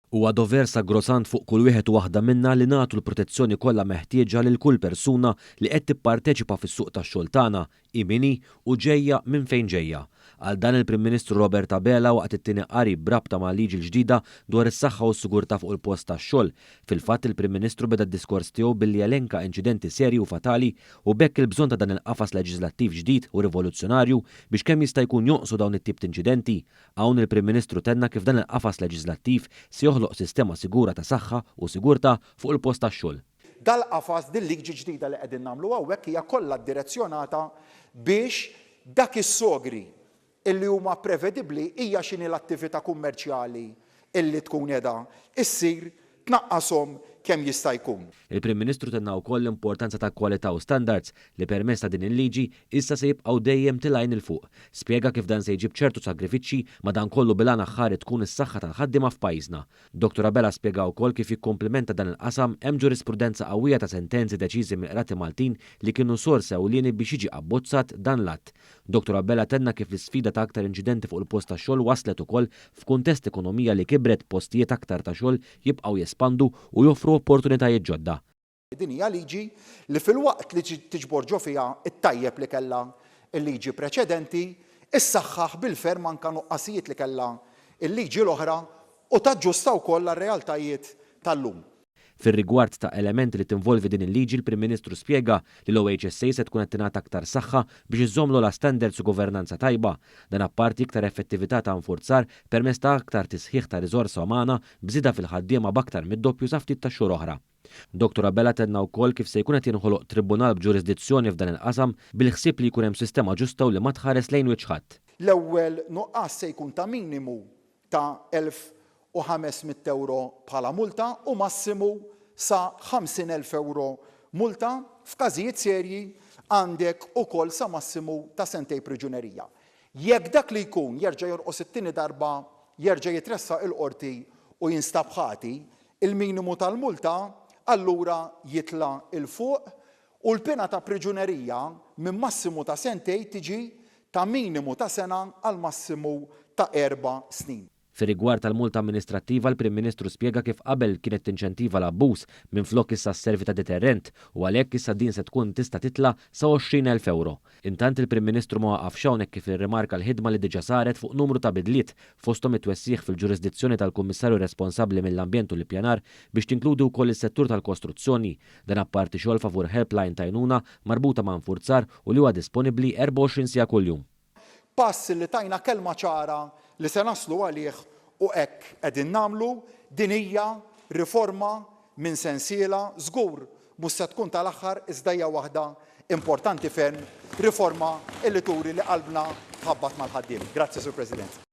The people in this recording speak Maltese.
Huwa dover sagrosant fuq kull wieħed u waħda minna li nagħtu l-protezzjoni kollha meħtieġa lil kull persuna li qed tipparteċipa fis-suq tax-xogħol tagħna, hi min hi u ġejja minn fejn ġejja. Qal dan il-Prim Ministru Robert Abela waqt it-tieni qari b'rabta mal-liġi l-ġdida dwar is-saħħa u s-sigurtà fuq il-post tax-xogħol. Fil-fatt, il-Prim Ministru beda d-diskors tiegħu billi elenka inċidenti serji u fatali u b'hekk il-bżonn ta' dan il-qafas leġiżlattiv ġdid u rivoluzzjonarju biex kemm jista' jkun jonqsu dawn it-tip t'inċidenti. Hawn il-Prim Ministru tenna kif dan il-qafas leġiżlattiv se joħloq sistema sigura ta' saħħa u sigurtà fuq il-post tax-xogħol. Dal-qafas, dil-liġi ġdida li qegħdin nagħmlu hawnhekk hija kollha ddirezzjonata biex dak is-sogri illi huma prevedibbli hija x'inhi l-attività kummerċjali illi tkun qiegħda issir tnaqqashom kemm jista' jkun. Il-Prim Ministru tenna wkoll l-importanza ta' kwalità u standards li permezz ta' din il-liġi issa se jibqgħu dejjem tilgħin 'il fuq. Spjega kif dan se jġib ċertu sagrifiċċji madankollu bil-għan aħħari tkun is-saħħa tal-ħaddiema f'pajjiżna. Dottor Abela spjega wkoll kif jikkumplimenta dan il-qasam hemm ġurisprudenza qawwija ta' sentenzi deċiżi mill-Qrati Maltin li kienu sors ewlieni biex jiġi abbozzat dan l-att. Dottor Abela tenna kif l-isfida ta' aktar inċidenti fuq il-post tax-xogħol waslet ukoll f'kuntest ekonomija li kibret b'postijiet aktar ta' xogħol jibqgħu jespandu u joffru opportunitajiet ġodda. Din hija liġi li filwaqt li tiġbor ġo fiha t-tajjeb li kellha l-liġi preċedenti, issaħħaħ bil-ferm anke nuqqasijiet li kellha l-liġi l-oħra u taġġusta wkoll għar-realtajiet tal-lum. Fir-rigward ta' elementi li tinvolvi din il-liġi l-Prim Ministru spjega li l-OHSA se tkun qed tingħata aktar saħħa biex iżżomm l-ogħla standards u governanza tajba. Dan apparti iktar effettività ta' infurzar permezz ta' aktar tisħiħ ta' riżorsa umana b'żieda fil-ħaddiema b'aktar mid-doppju sa ftit tax-xhur oħra. Dottor Abela tenna wkoll kif se jkun qed jinħoloq tribunal b'ġurisdizzjoni f'dan il-qasam bil-ħsieb li jkun hemm sistema ġusta u li ma tħares lejn wiċċ ħadd. L-ewwel nuqqas se jkun ta' minimu ta' 1,500 ewro bħala multa u massimu sa 50,000 ewro multa. F'każijiet serji għandek ukoll sa massimu ta' sentejn priġunerija. Jekk dak li jkun jerġa' jonqos it-tieni darba jerġa' jitressaq il-Qorti u jinstab ħati, il-minimu tal-multa allura jitla' 'l fuq u l-piena ta' priġunerija minn massimu ta' sentejn tiġi ta' minimu ta' sena għal massimu ta' erba' snin. Fir-rigward tal-multa amministrattiva l-Prim Ministru spjega kif qabel kienet tinċentiva l-abbuż, minflok issa sservi ta' deterrent u għalhekk issa din se tkun tista' titla' sa 20,000 ewro. Intant il-Prim Ministru ma waqafx hawn hekk kif irrimarka l-ħidma li diġà saret fuq numru ta' bidliet, fosthom it-twessigħ fil-ġurisdizzjoni tal-Kummissarju responsabbli mill-Ambjent u l-Ippjanar biex tinkludi wkoll is-settur tal-kostruzzjoni. Dan apparti xogħol favur helpline t'għajnuna marbuta ma' infurzar u li huwa disponibbli 24 siegħa kuljum. Pass li tajna kelma ċara li se naslu għalih u hekk qegħdin nagħmlu. Din hija riforma minn sensiela, żgur mhux se tkun tal-aħħar iżda hija waħda importanti ferm, riforma li turi li qalbna tħabbat mal-ħaddiem. Grazzi Sur President.